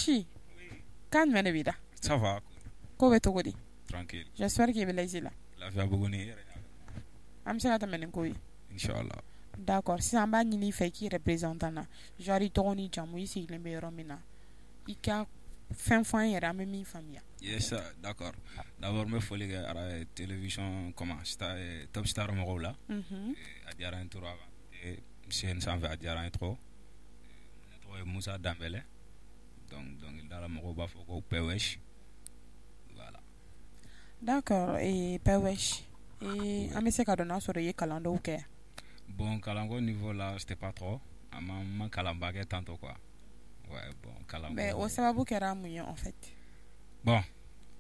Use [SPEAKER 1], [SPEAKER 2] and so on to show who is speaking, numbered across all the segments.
[SPEAKER 1] Weshi, kan jumɛn de b'i da?
[SPEAKER 2] Ça va.
[SPEAKER 1] Ko bɛ cogo di?
[SPEAKER 2] Tranquille.
[SPEAKER 1] J'espère k'i bɛ l'aise la.
[SPEAKER 2] Lafiya buguni yɛrɛ.
[SPEAKER 1] An bɛ se ka tɛmɛ ni ko ye?
[SPEAKER 2] Inchallah.
[SPEAKER 1] D'accord, sisan an b'a ɲini i fɛ i k'i yɛrɛ présenter an na, genre i tɔgɔ ni jamu, i sigilen bɛ yɔrɔ min na, i ka fɛn fɔ an yɛrɛ an bɛ min faamuya.
[SPEAKER 2] Yes, d'accord. D'abord n bɛ foli kɛ ara télévision, comment, Star, Top Star mɔgɔw la. A diyara n ye trop a ka chaîne sanfɛ, a diyara n ye trop. Ne tɔgɔ ye Musa Danbɛlɛ. Donc dɔnkilida la, mɔgɔw b'a fɔ ko Pɛwɛsi. Voilà.
[SPEAKER 1] D'accord, Pɛwɛsi. An bɛ se ka dɔn n'a sɔrɔ i ye kalan dɔw kɛ?
[SPEAKER 2] Bon, kalanko niveau la, c'était pas trop. A ma kalanba kɛ tantôt quoi. Ouais, bon, kalanko.
[SPEAKER 1] Mais o sababu kɛra mun ye en fait?
[SPEAKER 2] Bon,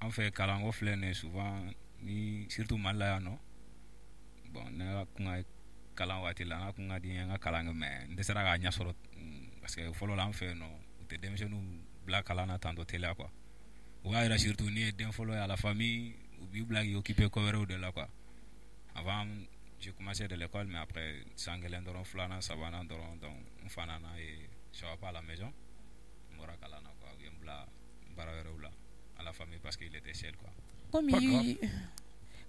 [SPEAKER 2] an fɛ kalanko filɛ nin ye, souvent ni surtout Mali la yan nɔ. Bon, ne ka kun ka kalan waati la, n ka kun ka di n ye n ka kalan kɛ, mais n dɛsɛra k'a ɲɛ sɔrɔ parce que fɔlɔ la, an fɛ yen nɔ, u tɛ denmisɛnninw bila kalan na tantôt teliya quoi. O b'a yira surtout n'i ye den fɔlɔ ye à la famille, u b'i bila k'i occuper ko wɛrɛw de la quoi. Avant, j'ai commencé de l'école, mais après san kelen dɔrɔn, filanan, sabanan dɔrɔn, donc n fa nana ye ça va pas à la maison, n bɔra kalan na quoi. U ye n bila baara wɛrɛw la à la famille parce qu'il était seul quoi.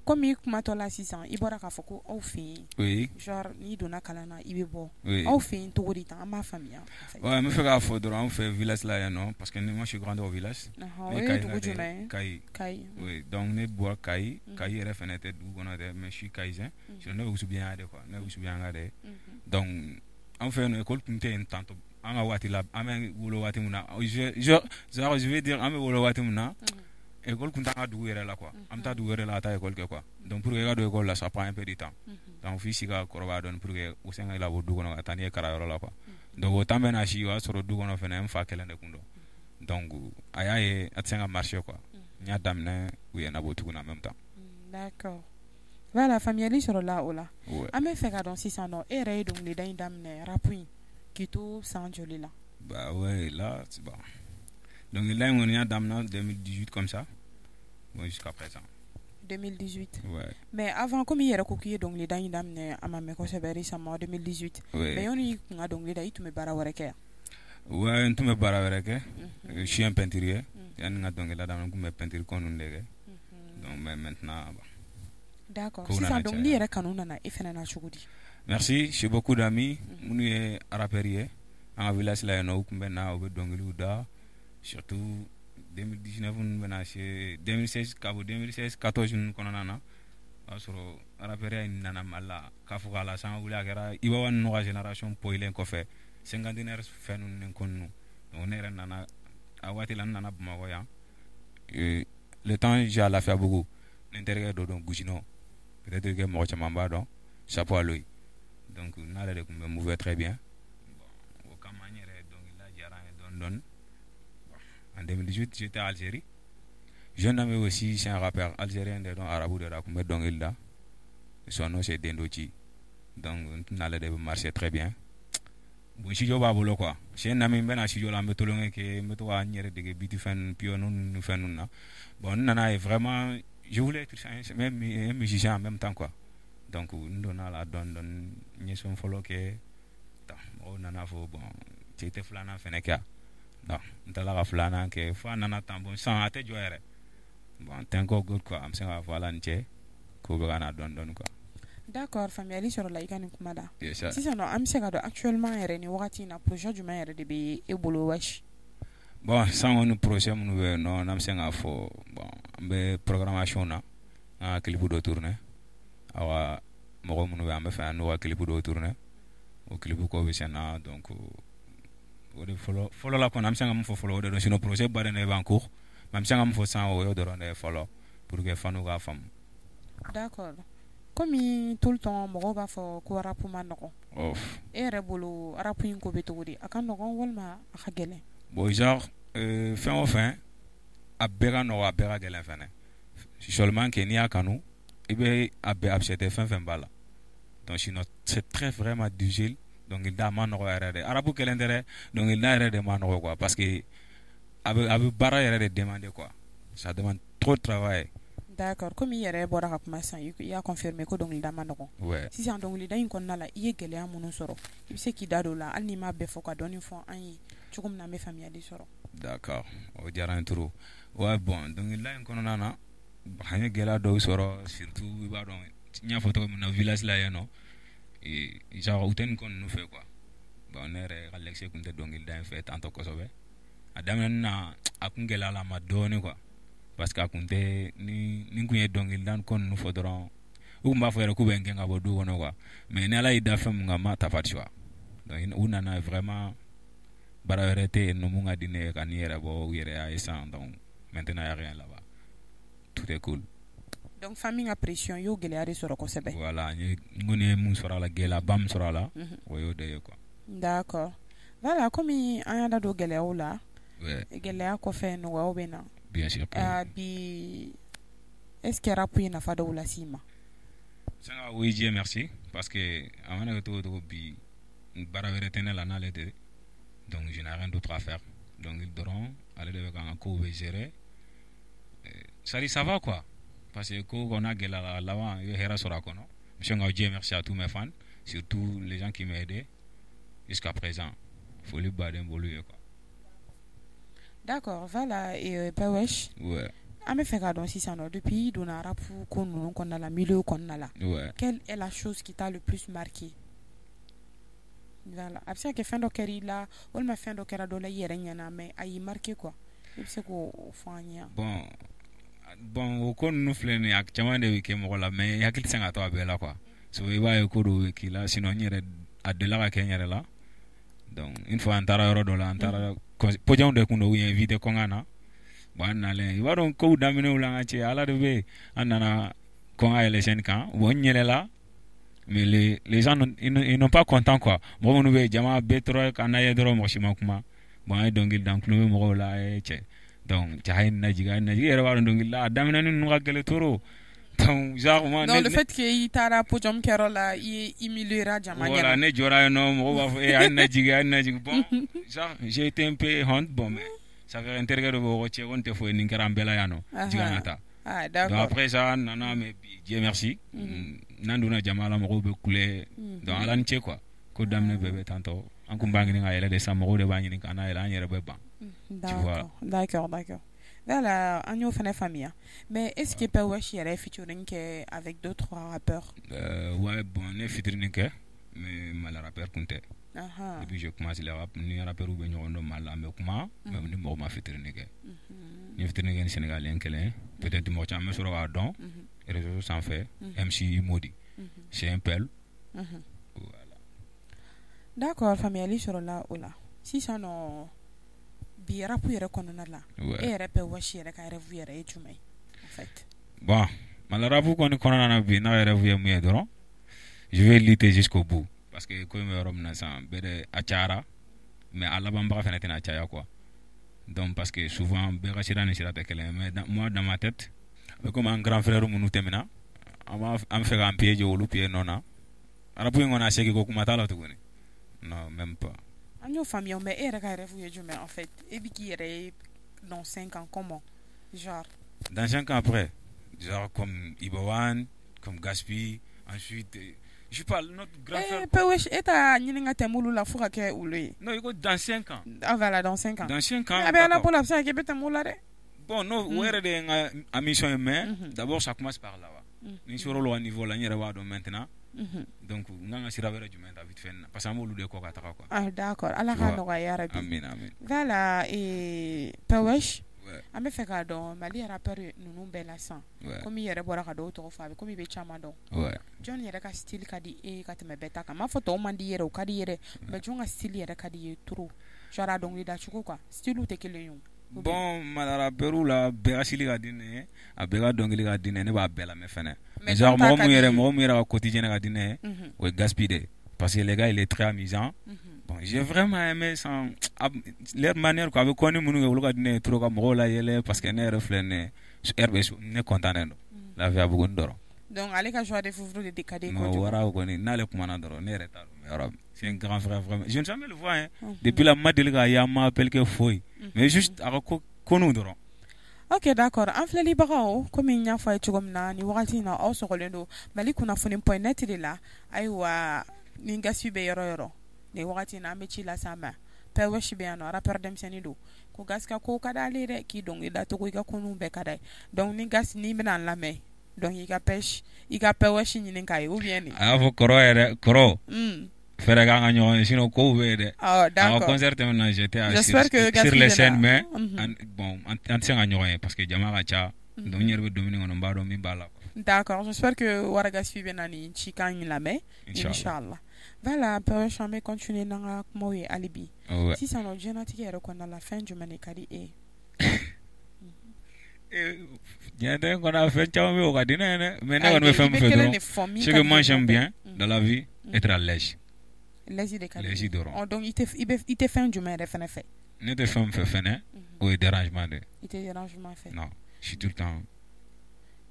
[SPEAKER 1] Komi i kumatɔ la sisan, i bɔra k'a fɔ ko aw fɛ yen, genre n'i donna kalan na, i bɛ bɔ. Aw fɛ yen cogo di tan? An b'a faamuya en fait.
[SPEAKER 2] Ouais, n bɛ fɛ k'a fɔ dɔrɔn, anw fɛ village la yan nɔ, parce que moi je suis grandi au village.
[SPEAKER 1] O ye dugu jumɛn ye?
[SPEAKER 2] Kayi.
[SPEAKER 1] Kayi.
[SPEAKER 2] Oui, donc ne bɔra Kayi. Kayi yɛrɛ fɛnɛ tɛ dugu kɔnɔ dɛ, mais je suis Kayisien. Sinon ne bɛ Wusubiɲɛya de quoi, ne ye Wusubiɲɛka de ye. Donc an fɛ yen nɔ, école tun tɛ yen tantôt an ka waati la, an bɛ wolo waati min na, genre je vais dire an bɛ wolo waati min na, école tun t'an ka dugu yɛrɛ la quoi. An bɛ taa dugu wɛrɛ la ka taa école kɛ quoi. Donc pour que i ka don école la, ça prend un peu de temps. Donc f'i si ka kɔrɔbaya dɔɔni pour que u se ka labɔ du kɔnɔ ka taa n'i ye kalanyɔrɔ la quoi. Donc o temps bɛ na si, o y'a sɔrɔ du kɔnɔ fɛnɛ, n fa kelen de kun don. Donc a y'a ye a tɛ se ka marcher quoi. N y'a daminɛ, u ye n labɔ tuguni en même temps.
[SPEAKER 1] D'accord. Voilà, faamuyali sɔrɔla o la. An bɛ fɛ ka dɔn sisan nɔ, e yɛrɛ ye dɔnkilida in daminɛ, rap in, k'i to san joli la?
[SPEAKER 2] Bah ouais, là c'est bon. Dɔnkilida in kɔni, n y'a daminɛ 2018 comme ça. Bon, jusqu'à présent.
[SPEAKER 1] 2018.
[SPEAKER 2] Ouais.
[SPEAKER 1] Mais avant, comme i yɛrɛ ko k'i ye dɔnkilida in daminɛ a ma mɛn kosɛbɛ, récemment 2018.
[SPEAKER 2] Ouais.
[SPEAKER 1] Mais yanni i kun ka dɔnkili da, i tun bɛ baara wɛrɛ kɛ yan?
[SPEAKER 2] Ouais, n tun bɛ baara wɛrɛ kɛ. Je suis un peinturier. Yanni n ka dɔnkilida daminɛ, n tun bɛ peinture ko ninnu de kɛ. Donc mais maintenant, bon.
[SPEAKER 1] D'accord.
[SPEAKER 2] Kow nana
[SPEAKER 1] Sisan
[SPEAKER 2] caya.
[SPEAKER 1] Dɔnkili yɛrɛ kanu nana e fɛnɛ na cogo di?
[SPEAKER 2] Merci, j'ai beaucoup d'amis minnu ye rappeurs ye. An ka village la yen nɔ, u tun bɛ na, u bɛ dɔnkiliw da. Surtout 2019 ninnu bɛna se 2016, ka bɔ 2016 14 ninnu kɔnɔna na, o y'a sɔrɔ rappeur in nana Mali la k'a fɔ k'a la san wuli, a kɛra Iba ninnu ka génération poyilen kɔfɛ, cinquantenaire fɛn ninnu ni ko ninnu. Donc ne yɛrɛ nana a waati la, n nana Bamakɔ yan. Le temps j'ai à Lafiabugu, ne terikɛ dɔ don, Gusino, peut-être que mɔgɔ caman b'a dɔn, chapeau à lui. Donc n'ale de tun bɛ mouver très bien. Bon, o kama n yɛrɛ dɔnkilida diyara n ye dɔɔni dɔɔni. En 2018, j'étais à Algérie. Jeune ami aussi, c'est un rappeur algérien de don, arabu de la, tun bɛ dɔnkili da. Son nom c'est Dendochi. Donc n'ale de bɛ marcher très bien. Bon, studio b'a bolo quoi. Chez un ami, n bɛna studio la, an bɛ tulonkɛ kɛ, n bɛ to ka n yɛrɛ dege beat fɛn ninnu, piano ninnu fɛn ninnu na. Bon, n nana ye vraiment, je voulais être un musicien en même temps quoi. Donc n donna la dɔɔni dɔɔni, n ye son fɔlɔ kɛ. Mɔgɔw nana fɔ bon, cɛ tɛ filanan fɛnɛ kɛ yan. Donc n tilala ka filanan kɛ fo a nana tan. Bon, sisan a tɛ jɔ yɛrɛ. Bon, thank God quoi, an bɛ se k'a fɔ Ala ni cɛ ko bɛ ka na dɔɔni dɔɔni quoi.
[SPEAKER 1] D'accord, faamuyali sɔrɔla i ka nin kuma la.
[SPEAKER 2] Yes, sir.
[SPEAKER 1] Sisan nɔ, an bɛ se ka dɔn actuellement yɛrɛ, nin wagati in na, projet jumɛn yɛrɛ de bɛ e bolo, Wesh?
[SPEAKER 2] Bon, sisan kɔni, projet minnu bɛ yen nɔ, n'an bɛ se k'a fɔ, bon, an bɛ programmation na, an ka clip dɔ tourner. Aw ka mɔgɔ minnu bɛ yen, an bɛ fɛ an n'u ka clip dɔw tourner. O clip ko bɛ sen na. Donc o de fɔlɔ fɔlɔ la kɔni, an bɛ se ka mun fɔ fɔlɔ, o de don. Sinon projet baden de b'an cours, mais an bɛ se ka mun fɔ sisan, o y'o dɔrɔn de ye fɔlɔ pour que fanu k'a faamu.
[SPEAKER 1] D'accord. Komi tout le temps mɔgɔw b'a fɔ ko rap ma nɔgɔn.
[SPEAKER 2] Oh.
[SPEAKER 1] E yɛrɛ bolo, rap in ko bɛ cogo di? A ka nɔgɔn walima a ka gɛlɛn?
[SPEAKER 2] Bon, genre fɛn o fɛn, a bɛɛ ka nɔgɔn, a bɛɛ ka gɛlɛn fɛnɛ. Seulement que n'i y'a kanu, i bɛ a bɛɛ accepter fɛn fɛn b'a la. Donc sinon c'est très vraiment difficile. Dɔnkilida a ma nɔgɔ yɛrɛ de. Rap kelen tɛ dɛ, dɔnkilida yɛrɛ de ma nɔgɔ quoi, parce que a bɛ baara yɛrɛ de demander quoi. Ça demande trop de travail.
[SPEAKER 1] D'accord, komi i yɛrɛ bɔra ka kuma sisan, i y'a confirmer ko dɔnkilida ma nɔgɔn.
[SPEAKER 2] Ouais.
[SPEAKER 1] Sisan dɔnkilida in kɔnɔna la, i ye gɛlɛya minnu sɔrɔ, i bɛ se k'i da don o la, hali n'i m'a bɛɛ fɔ, ka dɔɔni fɔ an ye cogo min na an bɛ faamuyali sɔrɔ.
[SPEAKER 2] D'accord, o diyara n ye trop. Ouais, bon, dɔnkilida in kɔnɔna na, an ye gɛlɛya dɔw sɔrɔ, surtout i b'a dɔn n y'a fɔ cogo min na, village la yen nɔ, genre u tɛ nin ko ninnu fɛ quoi. Bon, ne yɛrɛ ka lɛkise tun tɛ dɔnkilida in fɛ tantɔ kosɛbɛ. A daminɛ na, a kun gɛlɛyala a ma dɔɔnin quoi, parce que a kun tɛ ni kun ye dɔnkilida ko ninnu fɔ dɔrɔn, u kun b'a fɔ yɛrɛ k'u bɛ n gɛn ka bɔ du kɔnɔ quoi. Mais ni Ala y'i da fɛn mun kan, ma t'as pas de choix. Donc u nana, vraiment baara wɛrɛ tɛ yen nɔ mun ka di ne ye ka n'i yɛrɛ bɔ u yɛrɛ y'a ye sisan. Donc maintenant y a rien là-bas, tout est cool.
[SPEAKER 1] Donc famille ka pression, i y'o gɛlɛya de sɔrɔ kosɛbɛ.
[SPEAKER 2] Voilà, n ye n kɔni ye mun sɔrɔ a la, gɛlɛyaba min sɔrɔ a la, o y'o de ye quoi.
[SPEAKER 1] D'accord, voilà, komi an y'a da don gɛlɛyaw la, gɛlɛya kɔfɛ nɔgɔyaw bɛ na.
[SPEAKER 2] Bien sûr.
[SPEAKER 1] Bi, est ce que rap ye nafa dɔw las'i ma?
[SPEAKER 2] Sanga, oui, Dieu merci, parce que a mana kɛ cogo o cogo, bi baara wɛrɛ tɛ ne la n'ale tɛ. Donc je n'ai rien d'autre à faire, donc dɔrɔn ale de bɛ k'an ka kow bɛ gérer. Ça dit, ça va quoi, parce que ko kɔni a gɛlɛyara, a laban i bɛ hɛrɛ sɔrɔ a kɔnɔ. Sanga, Dieu merci à tous mes fans, surtout les gens qui m'ont aidé jusqu'à présent. Foli baden b'olu ye quoi.
[SPEAKER 1] D'accord, voilà, et Pawɛsh, an bɛ fɛ k'a dɔn sisan nɔ, depuis i donna rap ko ninnu kɔnɔna la, milieu kɔnɔna la, quelle est la chose qui t'a le plus marqué? Voilà, a bɛ se ka kɛ fɛn dɔ kɛra i la, walima fɛn dɔ kɛra dɔ la i yɛrɛ ɲɛna, mais a y'i marqué quoi. I bɛ se k'o fɔ an ye?
[SPEAKER 2] Bon, o ko ninnu filɛ nin ye, a caman de bɛ kɛ mɔgɔ la, mais i hakili tɛ se ka to a bɛɛ la quoi. So i b'a ye ko dɔw bɛ k'i la, sinon n yɛrɛ a delila ka kɛ n yɛrɛ la. Donc une fois an taara yɔrɔ dɔ la, an taara podium de kun don, u ye invité kɔnkan na. Bon, an nalen, i b'a dɔn kow daminɛw la, an ka cɛ Ala de bɛ yen, an nana kɔn ka yɛlɛ scène kan. Bon, n yɛlɛla, mais les gens, ils n'ont pas content quoi. Mɔgɔ minnu bɛ yen, jama bɛɛ tora ka n'a ye dɔrɔn, mɔgɔ si ma kuma. Bon, an ye dɔnkili da, n tulo bɛ mɔgɔw la, a ye cɛ. Donc cɛ, a ye nin lajigin, a ye nin lajigin. I yɛrɛ b'a dɔn dɔnkili la a daminɛ ninnu ka gɛlɛn trop. Donc genre moi
[SPEAKER 1] Donc le fait que i taara podium kɛyɔrɔ la, i ye humilier jama
[SPEAKER 2] ɲɛna. Voilà, ne jɔra yen nɔ, mɔgɔw b'a fɔ eh, a ye nin lajigin, a ye nin lajigin. Bon, genre j'ai été un peu honte. Bon, mais ça fait n terikɛ dɔ bɛ ko cɛ ko nin tɛ foyi, nin kɛra an bɛɛ la yan nɔ, jigin an ka taa. Donc après ça, an nana, mais bi, Dieu merci, n'an donna jama la, mɔgɔw bɛ kule. Donc Ala ni ce quoi. Ko daminɛ bɛɛ bɛ tantɔ, an kun b'a ɲini ka yɛlɛ de sisan, mɔgɔw de b'a ɲini k'an yɛlɛ, an yɛrɛ bɛ ban. Tu vois.
[SPEAKER 1] D'accord, voilà, an y'o fana faamuya. Mais est ce que Pawɛsh yɛrɛ ye featuring kɛ avec d'autres rappeurs?
[SPEAKER 2] Ouais, bon, ne featuring kɛ, mais Mali rappeur kun tɛ. Depuis je commence le rap, ni rappeur bɛ ɲɔgɔn dɔn Mali la, an bɛ kuma, mais ni mɔgɔ ma featuring kɛ. N ye featuring kɛ ni Sénégalien kelen, peut-être mɔgɔ caman bɛ sɔrɔ k'a dɔn réseau sanfɛ, MC Modi, c'est un peul. Voilà.
[SPEAKER 1] D'accord, faamuyali sɔrɔla o la. Sisan nɔ, bi rap yɛrɛ kɔnɔna la, e yɛrɛ Pawɛsh yɛrɛ ka rêve yɛrɛ ye jumɛn ye en fait?
[SPEAKER 2] Bon, Mali rap kɔni kɔnɔna na bi, n'a rêve ye mun ye dɔrɔn, je vais lutter jusqu'au bout, parce que ko in bɛ yɔrɔ min na sisan, bɛɛ de a cayara, mais a labanbaga fana tɛna caya quoi. Donc parce que souvent bɛɛ ka sira ni sira tɛ kelen ye, mais moi, dans ma tête, a bɛ komi an grand frère minnu tɛmɛna, an b'a an bɛ fɛ k'an pied jɔ olu pied nɔ na. Rap in kɔni, a segin ko kuma t'a la tuguni, non, même pas.
[SPEAKER 1] An y'o faamuya, mais e yɛrɛ ka rêve ye jumɛn en fait? E bɛ k'i yɛrɛ ye dans 5 ans comment, genre?
[SPEAKER 2] Dans 5 ans après, genre comme Iba One, comme Gaspi, ensuite je parle notre grand frère.
[SPEAKER 1] Eh, Pawɛsh, e t'a ɲini ka tɛmɛ olu la fo ka kɛ olu ye?
[SPEAKER 2] Non, i ko dans 5 ans.
[SPEAKER 1] Ah voilà, dans 5 ans.
[SPEAKER 2] Dans 5 ans.
[SPEAKER 1] A bɛ Ala bolo, a bɛ se ka kɛ i bɛ tɛmɛ o la dɛ.
[SPEAKER 2] Bon, non, o yɛrɛ de ye n ka ambition ye, mais d'abord ça commence par là-bas. Ni sera olu ka niveau la, n yɛrɛ b'a dɔn maintenant. Donc n kan ka sira wɛrɛ jumɛn ta vite fait na, parce que an b'olu de kɔ ka taga quoi.
[SPEAKER 1] Ah d'accord, Ala k'a nɔgɔya yarabi.
[SPEAKER 2] Amin, amin.
[SPEAKER 1] Voilà, et Pawɛsh, an bɛ fɛ k'a dɔn Mali rappeur ninnu bɛɛ la sisan, komi i yɛrɛ bɔra ka dɔw tɔgɔ fɔ, a bɛ komi i bɛ caman dɔn. Jɔn yɛrɛ ka style ka di e ye ka tɛmɛ bɛɛ ta kan? N m'a fɔ tɔw man di i yɛrɛ, o ka di i yɛrɛ, mais jɔn ka style yɛrɛ ka di i ye trop, genre a dɔnkilida cogo quoi? Style tɛ kelen ye o.
[SPEAKER 2] Bon, Mali rappeur la, bɛɛ ka style ka di ne ye, a bɛɛ ka dɔnkili ka di ne ye, ne b'a bɛɛ lamɛn fɛnɛ. Mais genre mɔgɔ mun yɛrɛ ka quotidien ka di ne ye, o ye Gaspi de ye, parce que le gars, il est très amusant. Bon, j'ai vraiment aimé son leur manière quoi. A bɛ kɔni minnu kɛ, olu ka di ne ye trop, ka mɔgɔw la yɛlɛ, parce que ne yɛrɛ filɛ nin ye, heure bɛ ne content don Lafiyabugu dɔrɔn.
[SPEAKER 1] Donc ale ka joie de vivre de ka di.
[SPEAKER 2] Non, wara kɔni, n'ale kumana dɔrɔn, ne yɛrɛ t'a dɔn yɔrɔ min. C'est un grand frère vraiment. Je ne jamais le vois hein. Depuis là, ma deli k'a ye, an ma appel kɛ foyi, mais juste a ka ko koninw dɔrɔn.
[SPEAKER 1] Ok, d'accord. An filɛlibagaw, komi n y'a fɔ a ye cogo min na, nin wagati in na, aw sɔgɔlen don Mali kunnafoni point net de la. Ayiwa, ni Gaspi bɛ yɔrɔ yɔrɔ nin wagati in na, an bɛ ci lase a ma. Pawɛsh bɛ yan nɔ, rappeur denmisɛnnin don. Ko Gaspi ka ko ka d'ale ye dɛ, k'i dɔnkili dacogo, i ka ko ninnu bɛɛ ka d'a ye. Donc ni Gaspi n'i bɛna n lamɛn, donc i ka pêche, i ka Pawɛsi ɲini k'a ye ou bien
[SPEAKER 2] a y'a fɔ kɔrɔ yɛrɛ, kɔrɔ fɛɛrɛ k'an ka ɲɔgɔn ye, sinon kow bɛ yen dɛ.
[SPEAKER 1] Oh,
[SPEAKER 2] An ka
[SPEAKER 1] d'accord.
[SPEAKER 2] concert tɛmɛna, j'étais à
[SPEAKER 1] J'espère que
[SPEAKER 2] sur
[SPEAKER 1] Gaspi
[SPEAKER 2] les
[SPEAKER 1] bɛna.
[SPEAKER 2] scènes, mais bon, an tɛ se ka ɲɔgɔn ye parce que jama ka ca. Donc n yɛrɛ bɛ dumuni kɔnɔ, n b'a dɔn min b'a la.
[SPEAKER 1] D'accord, j'espère que Wara Gaspi bɛna nin cikan in lamɛn.
[SPEAKER 2] Inchallah.
[SPEAKER 1] Inchallah. Voilà, Pawɛsi, an bɛ continuer n'an ka kumaw ye hali bi.
[SPEAKER 2] Ouais.
[SPEAKER 1] Sisan nɔ, diɲɛlatigɛ yɛrɛ kɔnɔna la, fɛn jumɛn de ka di e ye?
[SPEAKER 2] Diɲɛlatigɛ kɔnɔ, fɛn caman bɛ yen, o ka di ne ye dɛ, mais ne
[SPEAKER 1] Ayi,
[SPEAKER 2] kɔni bɛ fɛn
[SPEAKER 1] i
[SPEAKER 2] min
[SPEAKER 1] bɛ
[SPEAKER 2] fɛ
[SPEAKER 1] kelen
[SPEAKER 2] dɔrɔn,
[SPEAKER 1] de fɔ min
[SPEAKER 2] ce
[SPEAKER 1] ka
[SPEAKER 2] que
[SPEAKER 1] di
[SPEAKER 2] moi
[SPEAKER 1] i ye
[SPEAKER 2] j'aime
[SPEAKER 1] bɛɛ.
[SPEAKER 2] bien dans la vie, être à l'aise.
[SPEAKER 1] L'aise de ka di i
[SPEAKER 2] L'aise
[SPEAKER 1] ye.
[SPEAKER 2] dɔrɔn.
[SPEAKER 1] Ɔ, donc i tɛ fɛn jumɛn yɛrɛ fɛnɛ fɛ?
[SPEAKER 2] Ne tɛ fɛn min fɛ fɛnɛ, o ye dérangement de ye.
[SPEAKER 1] I tɛ dérangement fɛ.
[SPEAKER 2] Non, je suis tout le temps.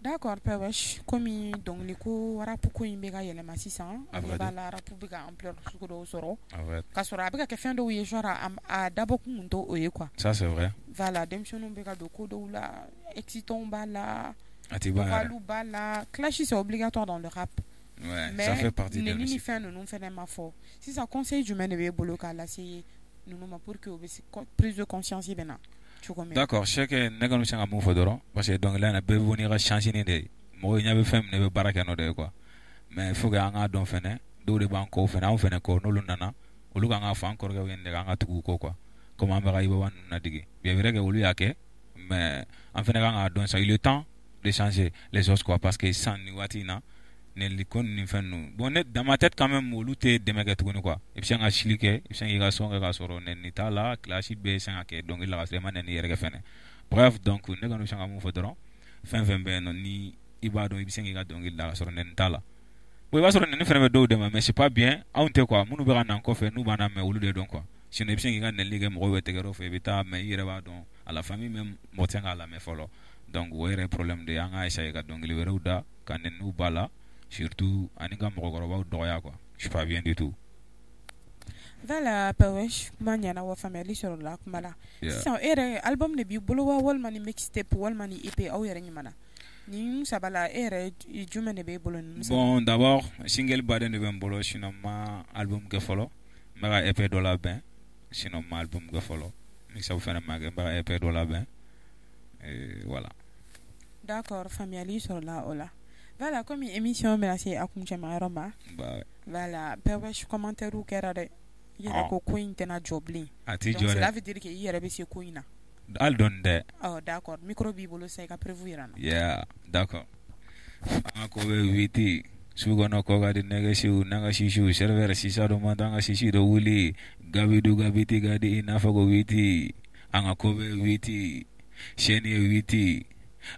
[SPEAKER 1] D'accord, Pawɛsi, komi dɔnkili ko, rap ko in bɛ ka yɛlɛma sisan,
[SPEAKER 2] À
[SPEAKER 1] an
[SPEAKER 2] vrai
[SPEAKER 1] b'a
[SPEAKER 2] dire.
[SPEAKER 1] la, rap bɛ ka ampleur sugu dɔw sɔrɔ.
[SPEAKER 2] À vrai.
[SPEAKER 1] K'a sɔrɔ a bɛ ka kɛ fɛn dɔw ye, genre a dabɔ kun tun t'o ye quoi.
[SPEAKER 2] Ça, c'est vrai.
[SPEAKER 1] Voilà, denmisɛnninw bɛ ka don ko dɔw la, excitants b'a la,
[SPEAKER 2] A tɛ ban yɛrɛ.
[SPEAKER 1] vocaliw b'a la, clash, c'est obligatoire dans le rap.
[SPEAKER 2] Ouais,
[SPEAKER 1] Mais
[SPEAKER 2] ça fait partie de la
[SPEAKER 1] nɛni ni
[SPEAKER 2] musique.
[SPEAKER 1] fɛn ninnu fɛnɛ ma fɔ. Sisan, conseil jumɛn de b'e bolo k'a lase ninnu ma pour que u bɛ se prise de conscience bɛ na cogo min na?
[SPEAKER 2] D'accord, c'est que ne kɔni bɛ se ka mun fɔ dɔrɔn, parce que dɔnkilida in na, bɛɛ bɛ bɔ n'i ka chance de ye. Mɔgɔw ɲɛ bɛ fɛn min na, i bɛ baara kɛ n'o de ye quoi. Mais il faut que an k'a dɔn fɛnɛ, dɔw de b'an kɔ fɛnɛ, anw fɛnɛ kɔ, n'olu nana, olu kan k'a fɔ an kɔrɔkɛw ye nin de kɛ, an ka tugu u kɔ quoi. Comme an bɛ ka Iba ninnu ladege. Bien vrai que olu y'a kɛ, mais an fɛnɛ kan k'a dɔn sa, il est temps de changer les choses quoi, parce que sisan nin waati in na, nɛni ko nin fɛn ninnu, bon, ne, dans ma tête quand même, olu tɛ dɛmɛ kɛ tuguni quoi. I bɛ se ka style kɛ, i bɛ se k'i ka son kɛ k'a sɔrɔ nɛni t'a la, clash bɛ se ka kɛ dɔnkili la k'a sɔrɔ i ma nɛni yɛrɛ kɛ fɛnɛ. Bref, donc ne kɔni bɛ se ka mun fɔ dɔrɔn, fɛn fɛn bɛ yen nɔ, ni i b'a dɔn i bɛ se k'i ka dɔnkili da k'a sɔrɔ nɛni t'a la. Bon, i b'a sɔrɔ nɛni fɛnɛ bɛ dɔw dɛmɛ, mais c'est pas bien. Anw tɛ quoi, minnu bɛ ka na an kɔfɛ, n'u b'an lamɛn, olu de dɔn quoi. Sinon i bɛ se k'i ka nɛni kɛ, mɔgɔw bɛ tɛgɛrɛ fɔ, i bɛ taa, mais i yɛrɛ b'a dɔn, à la famille même, mɔgɔ tɛ se k'a lamɛn fɔlɔ. Donc o yɛrɛ ye problème de ye. An ka essayer ka dɔnkili wɛrɛw da ka nɛniw b'a la, surtout ani ka mɔgɔkɔrɔbaw dɔgɔya quoi, c'est pas bien du tout.
[SPEAKER 1] Voilà, Pawɛsi, kuma ɲɛna wa, faamuyali sɔrɔla kuma la. Sisan, e yɛrɛ, album de b'i bolo wa, walima ni mixtape, walima ni EP? Aw yɛrɛ ɲuman na, nin saba la, e yɛrɛ, jumɛn de b'e bolo ninnu saba?
[SPEAKER 2] Bon, d'abord, single baden de bɛ n bolo, sinon n ma album kɛ fɔlɔ. N bɛ ka EP dɔ labɛn, sinon n ma album kɛ fɔlɔ. Mixtape fɛnɛ ma kɛ, n bɛ ka EP dɔ labɛn. Et voilà.
[SPEAKER 1] D'accord, faamuyali sɔrɔla o la. Voilà, comme émission bɛna se a kuncɛma yɔrɔ ma.
[SPEAKER 2] Bah, ouais.
[SPEAKER 1] Voilà, Pawɛsi, commentaire kɛra dɛ. I yɛrɛ
[SPEAKER 2] Ah.
[SPEAKER 1] ko ko in tɛna jɔ bilen.
[SPEAKER 2] A t'i
[SPEAKER 1] Donc
[SPEAKER 2] jɔ
[SPEAKER 1] cela
[SPEAKER 2] dɛ.
[SPEAKER 1] veut dire que i yɛrɛ bɛ se ko in na.
[SPEAKER 2] Hali dɔɔni dɛ.
[SPEAKER 1] Ɔ, d'accord, micro b'i bolo sisan, i ka preuve yira n na.
[SPEAKER 2] Yeah, d'accord. An ka ko bɛ witi su kɔnɔ, kɔ ka di nɛgɛsiw n'an ka sisiw serveur sisa dɔ man, an ka sisi dɔ wuli gabidu gabiti ka di i n'a fɔ ko witi. An ka ko bɛ witi, sɛni ye witi,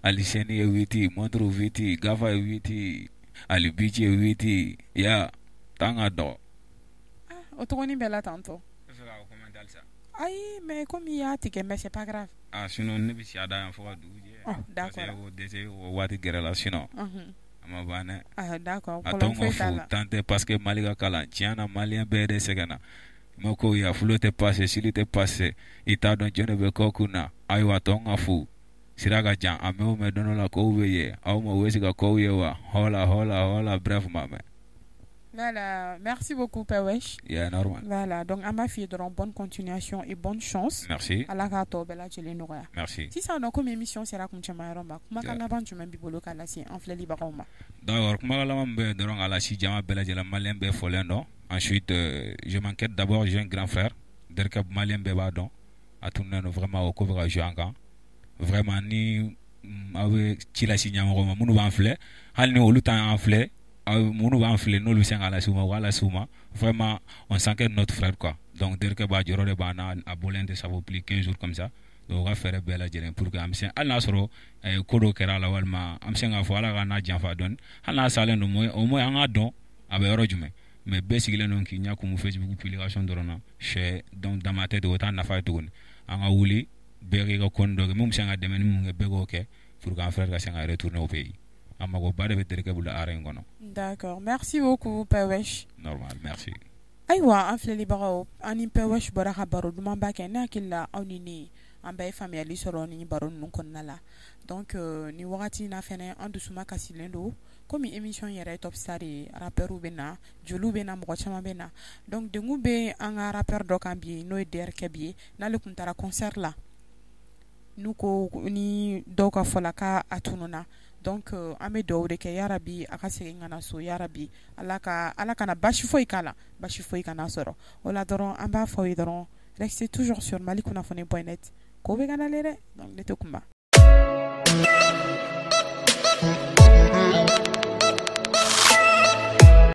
[SPEAKER 2] hali sɛni ye witi, montre witi, gafa ye witi, hali bici ye witi ya t'an ka dɔgɔ.
[SPEAKER 1] Ah, o tɔgɔnin bɛɛ la tantɔ. Ayi, mais comme i y'a tigɛ, mais c'est pas grave.
[SPEAKER 2] Ah, sinon ne bɛ si a da yan fo ka dugu jɛ.
[SPEAKER 1] Oh,
[SPEAKER 2] Parce que
[SPEAKER 1] d'accord.
[SPEAKER 2] o dɛsɛ o waati gɛrɛ la, sinon a ma ban dɛ.
[SPEAKER 1] Ah, d'accord,
[SPEAKER 2] A
[SPEAKER 1] problème
[SPEAKER 2] tɔ ka
[SPEAKER 1] foyi t'a
[SPEAKER 2] fo
[SPEAKER 1] la.
[SPEAKER 2] tan tɛ, parce que Mali ka kalan tiɲɛ na, malien bɛɛ de sɛgɛnna ma ko ya fulo tɛ passe, sili tɛ passe, i t'a dɔn jɔn de bɛ kɔ kun na. Ayiwa, tɔ ka fu sira ka jan, a mɛn o mɛn, don dɔ la kow bɛ ye aw ma, u bɛ se ka kow ye wa hɔla hɔla hɔla. Bref, ma mɛn.
[SPEAKER 1] Voilà, merci beaucoup, Pawɛsi.
[SPEAKER 2] Yeah, normal.
[SPEAKER 1] Voilà, donc an b'a f'i ye dɔrɔn, bonne continuation et bonne chance.
[SPEAKER 2] Merci.
[SPEAKER 1] Ala k'a tɔ bɛɛ lajɛlen nɔgɔya.
[SPEAKER 2] Merci.
[SPEAKER 1] Sisan nɔ, komi émission sera kuncɛma yɔrɔ ma, kumakan laban jumɛn b'i bolo k'a lase an filɛlibagaw ma?
[SPEAKER 2] D'accord, kumakan laban min bɛ yen dɔrɔn k'a lase jama bɛɛ lajɛlen, malien bɛɛ fɔlen dɔn. Ensuite, je m'inquiète d'abord, j'ai un grand frère Derkɛ, malien bɛɛ b'a dɔn, a tununnen don. Vraiment, o ko bɛ ka jouer an kan vraiment. Ni aw bɛ ci lase ɲɛmɔgɔ ma, minnu b'an filɛ, hali ni olu t'an filɛ, aw minnu b'an filɛ, n'olu bɛ se k'a lase u ma, u k'a lase u ma. Vraiment, on s'inquiète de notre frère quoi. Donc Derkɛ b'a jɔyɔrɔ de b'an na, a bɔlen tɛ, ça vaut plus 15 jours comme ça. Donc u ka fɛɛrɛ bɛɛ lajɛlen pour que an bɛ se, hali n'a sɔrɔ ko dɔ kɛra a la, walima an bɛ se k'a fɔ Ala k'a n'a janfa dɔɔni, hali n'a salen don, au moins an k'a dɔn a bɛ yɔrɔ jumɛn. Mais bɛɛ sigilen don k'i ɲɛ kumu Facebook publication dɔrɔn na c'est donc, dans ma tête, o t'a nafa ye tuguni. An ka wuli, bɛɛ k'i ka kɔni dɔ kɛ, mun bɛ se ka dɛmɛ ni mun kɛ, bɛɛ k'o kɛ pour que an frère ka se ka retourner au pays. An magoba de bɛ Derkɛ bolo art in kɔnɔ.
[SPEAKER 1] D'accord, merci beaucoup, Pawɛsi.
[SPEAKER 2] Normal, merci.
[SPEAKER 1] Ayiwa, an filɛlibagaw, an ni Pawɛsi bɔra ka baro dumanba kɛ. Ne hakili la, aw ni ne, an bɛɛ ye faamuyali sɔrɔ ni baro ninnu kɔnɔna la. Donc ni wagati in na fɛnɛ, an dusuma kasilen don, komi émission yɛrɛ ye Top Star ye, rappeurs bɛ na, joliw bɛ na, mɔgɔ caman bɛ na. Donc degun bɛ an ka rappeur dɔ kan bi, n'o ye Derkɛ bi ye, n'ale tun taara concert la. N'u ko ni dɔw ka fɔ la k'a tununna. Donc an bɛ dugawu de kɛ, yarabi a ka segin ka na so, yarabi Ala ka Ala kana basi foyi k'a la, basi foyi kana sɔrɔ. O la dɔrɔn an b'a fɔ aw ye dɔrɔn, restez toujours sur malikunnafoni.net ko bɛ ka nalen dɛ. Donc ne tɛ kuma.